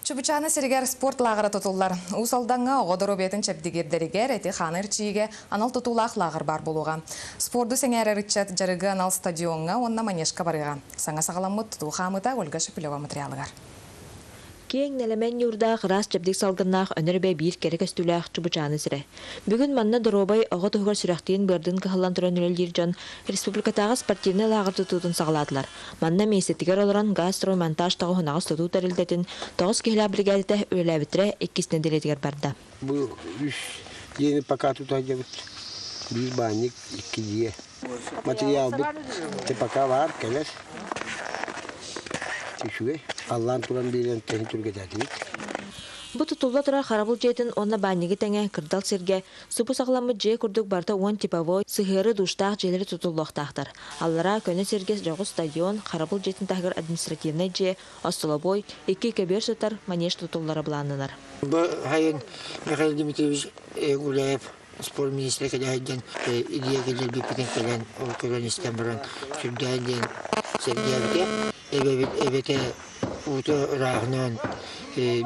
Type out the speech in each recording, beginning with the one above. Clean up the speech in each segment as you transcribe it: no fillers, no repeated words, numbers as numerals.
Чубучаана сиригэр спорт лааҕыра тутуллар. Уус Алдаҥҥа оҕо доруобуйатын чэбдигирдэригэр эти-хааны эрчийиигэ анал тутуулаах лааҕыр баар буолуоҕа. Спорду сэҥээрэр ыччат дьарыгы анал стадиоҥҥа уонна манежка барыаҕа. Саҥа саҕаламмыт тутуу хаамыыта Ольга Шепелева материалыгар. Киэҥ нэлэмэн ньуурдаах, ыраас чэбдик салгыннаах Өнөр Эбэ биир кэрэ көстүүлээх Чубучааны сирэ. Бүгүн манна доруобай оҕо туһугар сүрэхтиин-быардыын кыһаллан туран үлэлиир дьон республикатааҕы спортивнай лааҕыр тутуутун саҕалаатылар. Манна миэстэтигэр олорон Газстроймонтаж тоҕуһунаҕас тутуу тэрилтэтин тоҕус киһилээх биригээдэтэ үлэлээбиттэрэ иккис нэдиэлэтигэр барда. Бу үс дьиэни пока тута сылдьабыт. Биир баанньык, икки дьиэ. Материалбыт пока баар, кэлэр. Үчүгэй. Халлаан туран биэрэн тэһин түргэтээтибит. Бу тутулла турар харабыл дьиэтин уонна баанньыгы тэҥэ кырдал сиргэ Субу саҕаламмыт дьиэ курдук барыта уон типовой, сыһыары душтаах дьиэлэри тутуллуохтаахтар. Аллараа көнө сиргэ дьоҕус стадион, харабыл дьиэтин таһыгар административнай дьиэ, остолобуой, икки көбүөр сытар манеж тутуллара былааннанар. Бу сайын Михаил Дмитриевич Гуляев спорт министрэ кэлэ сылдьан идея киллэрбиппитин кэлэн ол көрөн истэн баран сүрдээн диэн сэргээбитэ. Эбэбит эбэтэ уута ырааһынан,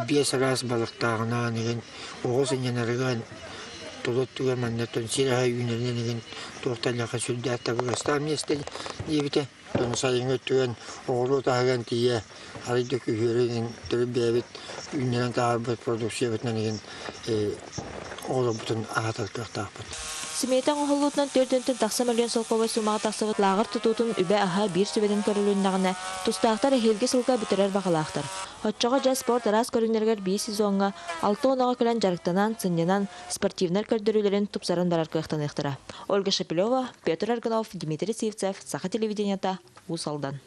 биэс араас балыктааҕынан игин оҕо сынньанарыгар тула өттүгэр маннаттан сир аһа үүнэринэн игин туохтан сүрдээх табыгастаах миэстэ диэбитэ. Ону сайыҥҥы өттүгэр оҕуруот аһыгар тиийэ арый да күһүөрү игин төрүт бэйэбит үүннэрэн таһаарбыт продукциябытынан игин оҕолорбутун аһатар кыахтаахпыт. Симиэтэ оҥоһуллуутунан түөрт уонтан тахса мөлүйүөн солкуобай суумаҕа тахсыбыт лааҕыр тутуутун үбэ-аһа биир сүбэнэн көрүлүннэҕинэ, тустаахтар эһиилги сылга бүтэрэр баҕалаахтар. Оччоҕо дьэ спорт араас көрүҥнэригэр биир сезоҥҥа 60 оҕо кэлэн дьарыктанан, сынньанан, спортивнай көрдөрүүлэрин тупсаран барар кыахтаныахтара. Ольга Шепелева, Петр Аргунов, Дмитрий Сивцев, Саха телевидениета, Уус Алдан.